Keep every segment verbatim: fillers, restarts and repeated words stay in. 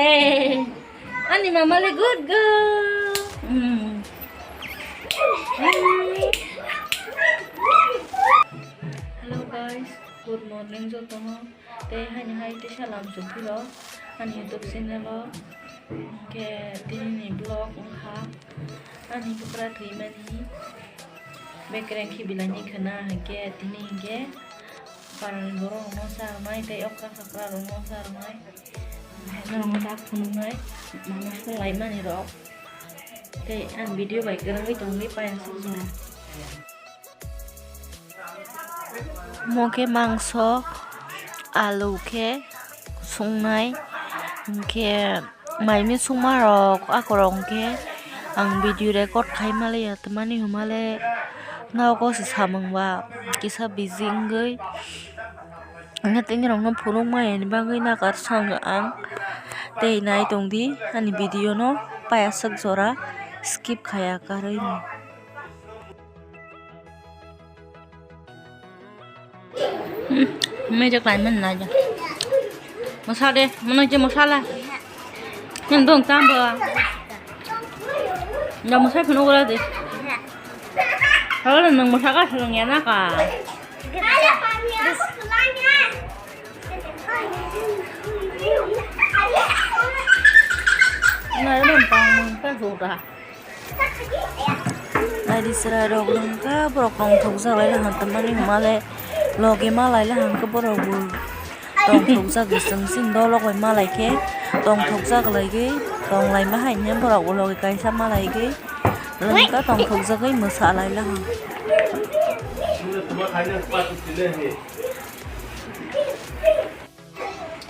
Hey, ani mama le good girl. Mm. Mm. Hello guys, good morning jotono. Tei haini hai tei salam chukphiro ani YouTube channel o. Hwnkhe tini ni vlog wngkha ani bwkra thwimani. Bekreng khibilaini khwna hwnkhe tini hwnkhe parani borok rokno charwnai tei okra chokra rokno charwnai. Norokno dak phunuknai mama songlaimani rok. Tei ang video bai kwrwngwi tongwi paiasuk jora. Omo khe mangso, alu khe sungnai, hwnkhe mai misungma rok akorok hwnkhe ang video record khai maliya, tamani hwnmale nogo se samung ba kisa busy wngwi. Hwnkhe tini rokno phunukma yani bagwi nakar song ang tei nai tongdi ani video no paiasuk jora skip khaya karwi. Mejak laimani naija. Mosa de, mono je mosa la. Nang dong tam bo. Da mosa phano ura de. Halo nang mosa ka selong ya na ka. Nai nang tang mong ka jora. Naidi chwrai rok wngkha, borok tongthokjak lai laha tamani hwnmale logi malai laha hwnkhe borok bo tongthokjak chwng chini dolok bai malai khe tongthokjak laigwi tonglaima hai hwnwi borok bo logi kaisa malaigwi wngkha tongthokjagwi mwsa lai laha.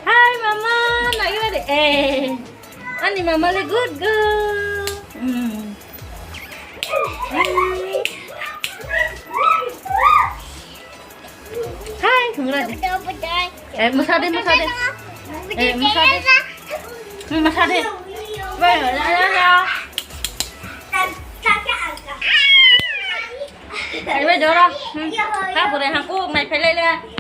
Hi, mama. Naiwari. Eh. Ani mama le good girl. Mm. Hi, thungra de. Eh, mosa de, mosa de. Eh, mosa de. Hmm, mosa de. Weh, ya, ya, ya. Ai, weh, jora. Hmm. Ha, bore, ha, ko, mai phelele.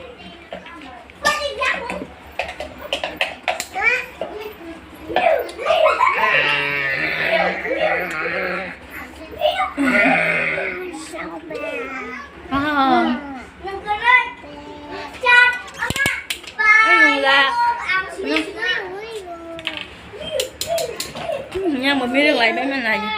Yang memilih lain mana lagi.